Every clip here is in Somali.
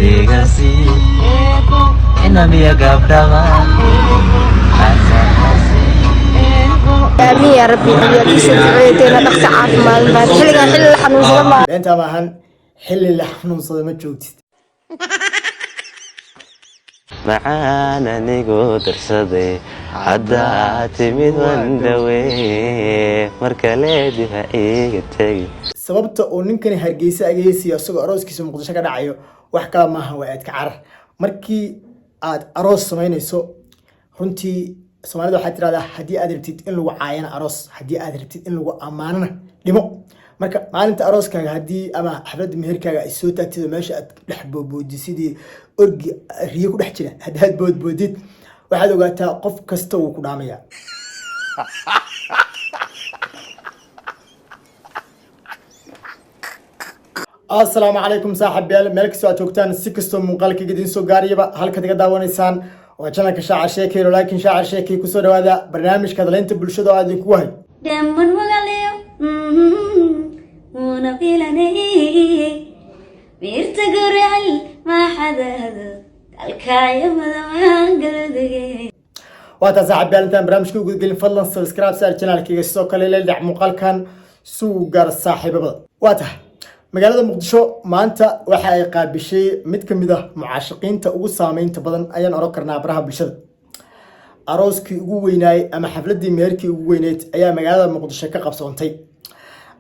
Iga sii inamiya gabdhaba. Aamiin yaa Rabbi. Yaa kusoo duceeyteena dhaqso caafimaad baad xilligan, xilli la xanuunsado ma. Beentaa maahan, xilli la xanuunsado ma joogtid. Macaan anigoo darsaday haddaa timid wandhawe, mar kale dib ha iiga tegi. Sababta uu ninkani Hargeysa ageysiyo isagoo arooskiisa Muqdisho ka dhacayo wax kale maaha, waa eedka carar. Markii aad aroos samaynayso, runtii Soomaalida waxaa tirahdaa, haddii aad rabtid in lagu caayana aroos, haddii aad rabtid in lagu ammaanana dhimo. Marka maalinta arooskaaga haddii ama xafladda meherkaaga ay soo taagtid oo meesha aad dhex boodboodid sidii orgi riyo ku dhex jira, haddaad boodboodid, waxaad ogaataa qof kasta wuu ku dhaamaya. Asalaamu calaykum saaxiibyaal, meel kastoo aad joogtaan, si kastoo muuqaalkayga idiin soo gaarayaba, halkaad iga daawanaysaan waa channelka Shaacir Sheekey. Laakiin Shaacir Sheekey, kusoo dhawaada barnaamijka hadalaynta bulshada oo aad idinku wahay. Dhammaan magalayo una filanay miirta gurcal maxadado kalkaayo madamaangaladege. Waa taa saaxiibyaal, intaan barnaamijka u gudgelin, fadlan subscribe saar channelkayga, sidoo kale la dhac muuqaalkan si uu gaaro saaxiibada. Waa tahay, magaalada Muqdisho maanta waxa ay qaabishay mid ka mid ah mucaashaqiinta ugu saameynta badan ayaan oran karnaa baraha bulshada. Arooskii ugu weynaayey ama xafladdii meherkii ugu weyneyd ayaa magaalada Muqdisho ka qabsoontay.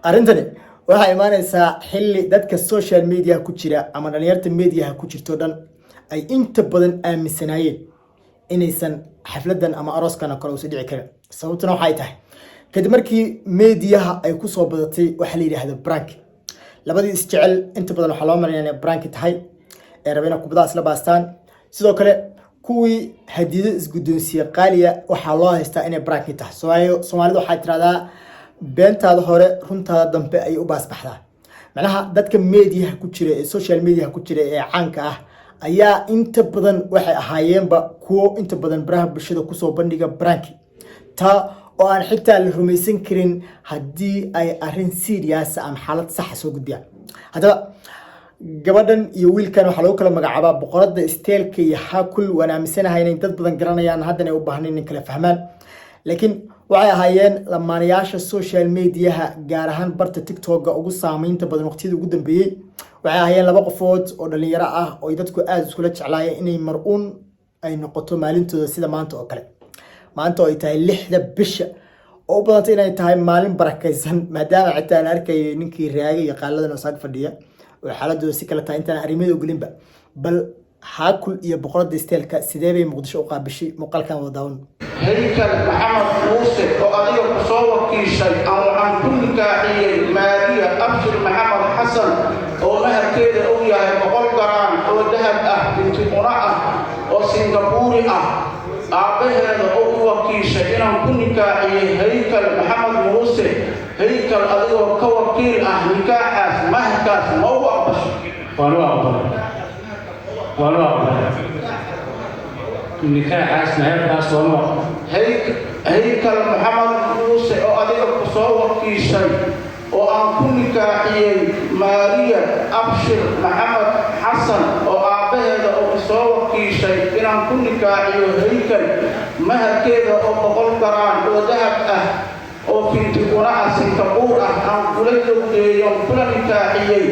Arrintani waxay imaaneysaa xilli dadka social media ku jira ama dhalinyarta mediaha ku jirto dhan ay inta badan aaminsanaayeen inaysan xafladan ama arooskan oo kale uusan dhici karin. Sababtuna waxay tahay kadib markii mediaha ay kusoo badatay waxaa la yidhaahdo prank. Labadii isjecel inta badan waxaa loo marinaya inay prank tahay ee raba inay kubadaha isla baastaan. Sidoo kale kuwii hadido isguddoonsiye qaaliya waxaa loo haystaa inay prank tahay. Waayo, Soomaalida waxaa tirahdaa, beentaada hore runtaada dambe ayay u baasbaxdaa. Macnaha dadka mediaha ku jira ee social mediaha ku jira ee caanka ah ayaa inta badan waxay ahaayeenba kuwo inta badan baraha bulshada kusoo bandhiga prank, taa oo aan xitaa la rumaysan karin haddii ay arrin serious ama xaalad saxa soo gudbiyaan. Haddaba gabadhan iyo wiilkan waxaa lagu kala magacaabaa Boqorada Styleka iyo Hakul. Waan aaminsanahay inay dad badan garanayaan, haddana ay u baahnayn in kala fahmaan, laakiin waxay ahaayeen lamaanayaasha social mediaha, gaar ahaan barta TikToka, ugu saameynta badan waqtiyadii ugu dambeeyey. Waxay ahaayeen laba qofood oo dhalinyaro ah oo ay dadku aada iskula jeclaayeen inay mar-uun ay noqoto maalintooda sida maanta oo kale. Maanta oo ay tahay 6da bisha oo u badantay inay tahay maalin barakaysan, maadaama xitaa aan arkayay ninkii raagay iyo qaaladan oo saag fadhiya oo xaaladooda si kale tahay. Intaan arrimada ogolinba, bal Haakul iyo Boqorada Styleka sidee bay Muqdisho u qaabishay? Muuqaalkan wada daawan. Haykal Maxamed Muuse oo adiga ku soo wakiishay aan waxaan ku nikaaxiyey Maariya Abshir Maxamed Xasan oo maharkeeda uu yahay 100 garaan oo dahab ah, binti una ah oo Singabuuri ah, aabbaheeda oo u wakiishay inaan ku nikaaxiyey Haykal Maxamed Muuse. Haykal, adigoo ka wakiil ah, nikaaxaas maharkaas ma u aqbasho? Waan u aqbalay, waan u aqbalay nikaaxaas, meherkaas waan u aqbalay. Haykal Maxamed Muuse oo adiga ku soo wakiishay oo aan ku nikaaxiyey Maariya Abshir Maxamed Xasan oo aabbaheeda oo soo wakiishay inaan ku nikaaxiyo Haykal, maharkeeda oo 100 garaan oo dahab ah oo fintiguna ah, Sinkabuur ah, aan kula jawgeeyo kula nikaaxiyey,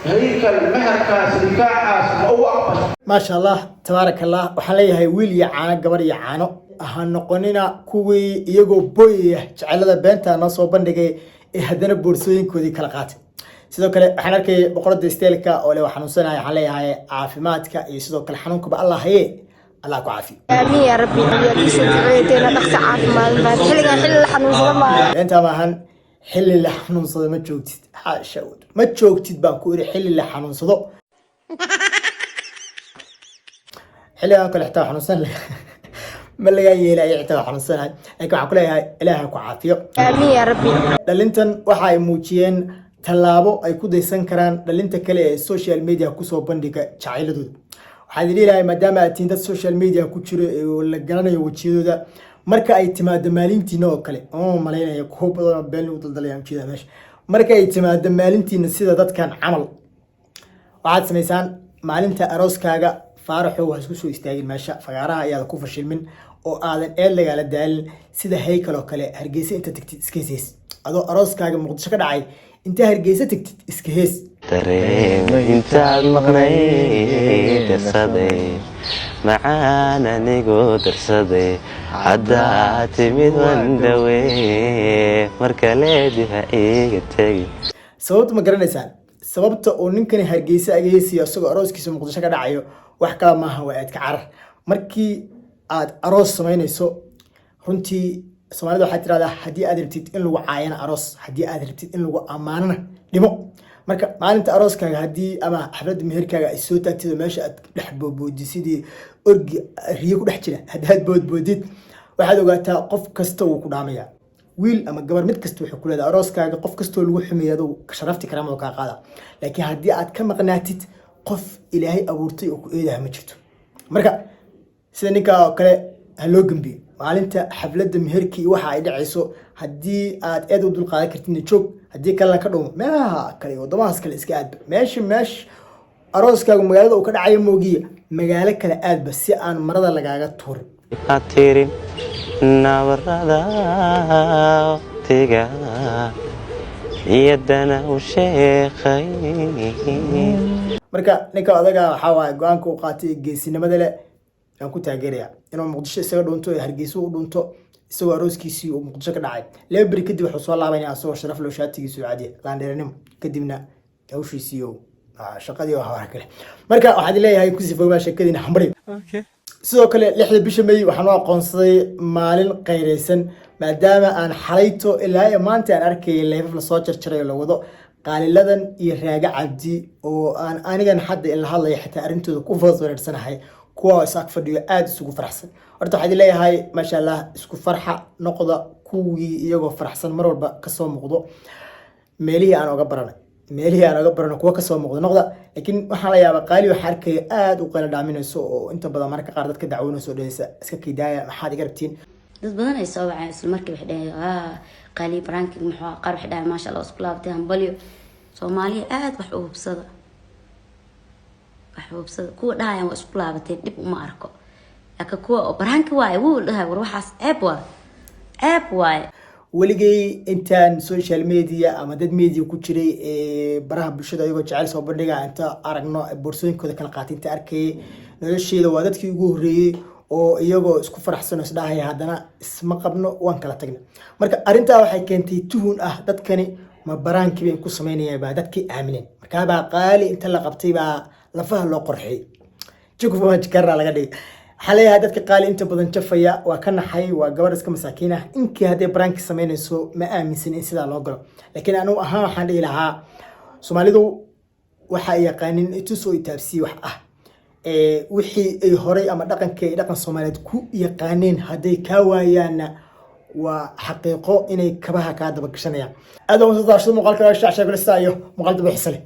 Haykal, maharkaas nikaaxaas ma ugu aqbashay? Maasha Allah, tabaaraka Allah. Waxaan leeyahay wiil iyo caano, gabar iyo caano. Ha noqonina kuwii iyagoo booyaya jecelada beenta noo soo bandhigay ee haddana boorsooyinkoodii kala qaatay. Sidoo kale waxaan arkayay Boqorada Styleka oo le waa xanuunsanahay. Waxaan leeyahay caafimaadka iyo sidoo kale xanuunkaba Allah haye, Allah ku caafiyo. Aamiin yaa Rabbi. Yaa kusoo duceeyteena dhaqso caafimaad baad xilligan, xilli la xanuunsado ma. Beentaa maahan, xilli la xanuunsado ma joogtid. Xaasha, ma joogtid baan ku iri xilli la xanuunsado. Xilligan kale xitaa xanuunsan ma lagaa yeelaya, xitaa waa xanuunsanahay, laakiin waxaan ku leeyahay Ilaaha ku caafiyo. Aamiin yaa Rabbi. Dhalintan waxa ay muujiyeen tallaabo ay ku daysan karaan dhalinta kale ee social media kusoo bandhiga jacayladooda. Waxaan idin leeyahay, maadaama aad tihiin dad social media ku jiro ee la garanayo wejiyadooda, marka ay timaado maalintiina oo kale, oo malaynaya kuwo badan oo been lagu daldalaya ujeeda meesha, marka ay timaado maalintiina sida dadkan camal waxaad samaysaan Maalinta arooskaaga, Faaraxow, ha isku soo istaagin meesha fagaaraha, ayaada ku fashilmin oo aadan eed lagaala daalin. Sida Haykal oo kale, Hargeysa inta tagtid iska hees. Adoo arooskaaga Muqdisho ka dhacay, inta Hargeysa tagtid iska hees. Dareema intaad maqnay darsaday, macaan anigoo darsaday, haddaa timid waan dhawee, mar kale dib ha iiga tegi. Sababta ma garanaysaan? Sababta uu ninkani Hargeysa aga heesayo isagoo arooskiisa Muqdisho ka dhacayo wax kale maaha, waa eedka carar. Markii aad aroos samaynayso, runtii Soomaalida waxaa tirahdaa, haddii aad rabtid in lagu caayana aroos, haddii aad rabtid in lagu ammaanana dhimo. Marka maalinta arooskaaga haddii ama xafladda meherkaaga ay soo taagtid oo meesha aad dhex boodboodid sidii orgi riyo ku dhex jira, haddaad boodboodid, waxaad ogaataa qof kasta wuu ku dhaamaya. Wiil ama gabar, mid kasta wuxuu ku leedahay arooskaaga qof kastoo lagu xumeeyo aduu sharafti karaamada kaa qaada. Laakiin haddii aad ka maqnaatid, qof Ilaahay abuurtay oo ku eedaha ma jirto. Marka sida ninka oo kale ha loo gembiyo. Maalinta xafladda meherkii waxa ay dhacayso, haddii aad eed u dulqaadan kartidna joog, haddii kalena ka dhumo meelaha kale iyo waddamahaas kale iska aadba. Meesha arooskaagu magaalada uu ka dhacayo moogiya, magaalo kale aadba si aan marada lagaaga tuurin. Ha tirin nabarada waqtiga, niyaddana u sheekay. Marka ninka odaga waxaa waaye go-aanka uu qaatay geesinimada leh aan ku taageeraya, inuu Muqdisho isaga dhunto ee Hargeysa u dhunto isagoo arooskiisii uu Muqdisho ka dhacay. 2 beri kadib wuxuu soo laabanaya asagoo sharaf loo, shaatigiisu cadiya, laandheeranimo, kadibna hawshiisii shaqadii waa hawara kale. Marka waxaad leeyahay kusii fogaa sheekadiina xambari. Sidoo kale 6da bisha May waxaan u aqoonsaday maalin qayraysan, maadaama aan xalayto ilaa iyo maanta aan arkayay live-af lasoo jarjaray oo la wado Qaaliladan iyo Raaga Cabdi, oo aan anigan hadda in la hadlaya xitaa arrintooda ku foos wareersanahay, kuwa is ag fadhiyo aada isugu faraxsan. Horta waxaad leeyahay, maasha Allah, isku farxa, noqda kuwii iyagoo faraxsan mar walba kasoo muuqdo meelihii aan oga baranay, meelihii aan oga barano kuwa kasoo muuqdo noqda. Laakiin waxaan la yaabaa Qaali waxaa arkaya aada u qayla dhaaminayso oo inta badan mararka qaar dadka dacwoonayso oo dhahaysa, "Iska kaydaaya, maxaad iga rabtiin?" Dad badan ay soo waceen isla markii, waxay dhaheen, "Qaali, prank-ig muxuu ahaa?" Qaar waxay dhaheen, "Maasha Allah, isku laabatay, hambalyo." Soomaaliya aada wax u hubsada, wax hubsada. Kuwa dhahayaan waa isku laabateen dhib uma arko, laakiin kuwa oo prank-i waaye wuu dhahay, war waxaas ceeb waa, ceeb waaye. Weligay intaan social media ama dad media ku jiray ee baraha bulshada ayagoo jecel soo bandhiga inta aragno, boorsooyinkooda kala qaatay inta arkayay nolosheeda, waa dadkii ugu horreeyey oo iyagoo isku faraxsan oo isdhahaya haddana isma qabno, waan kala tagna. Marka arrintaa waxay keentay tuhun ah, dadkani ma prank-kii bay ku samaynayaan baa dadkii aamineen. Markaabaa Qaali inta la qabtay baa lafaha loo qorxiyey, jikufamajikara laga dhigay. Waxaa leeyahay dadka Qaali inta badan jafaya, waa ka naxay, waa gabadh iska masaakiin ah. Inkii hadday prank-ki samaynayso, ma aaminsan in sidaa loo galo. Laakiin anigu ahaan waxaan dhihi lahaa, Soomaalidu waxa ay yaqaanin itus oo itaabsiye wax ah. Wixii ay horay ama dhaqankii ay dhaqan Soomaaliyeed ku yaqaaneen hadday kaa waayaanna, waa xaqiiqo inay kabaha kaa daba gashanayaan. Aad waa masantahay muuqaalka shacshaakulista iyo muuqaal daba xisale.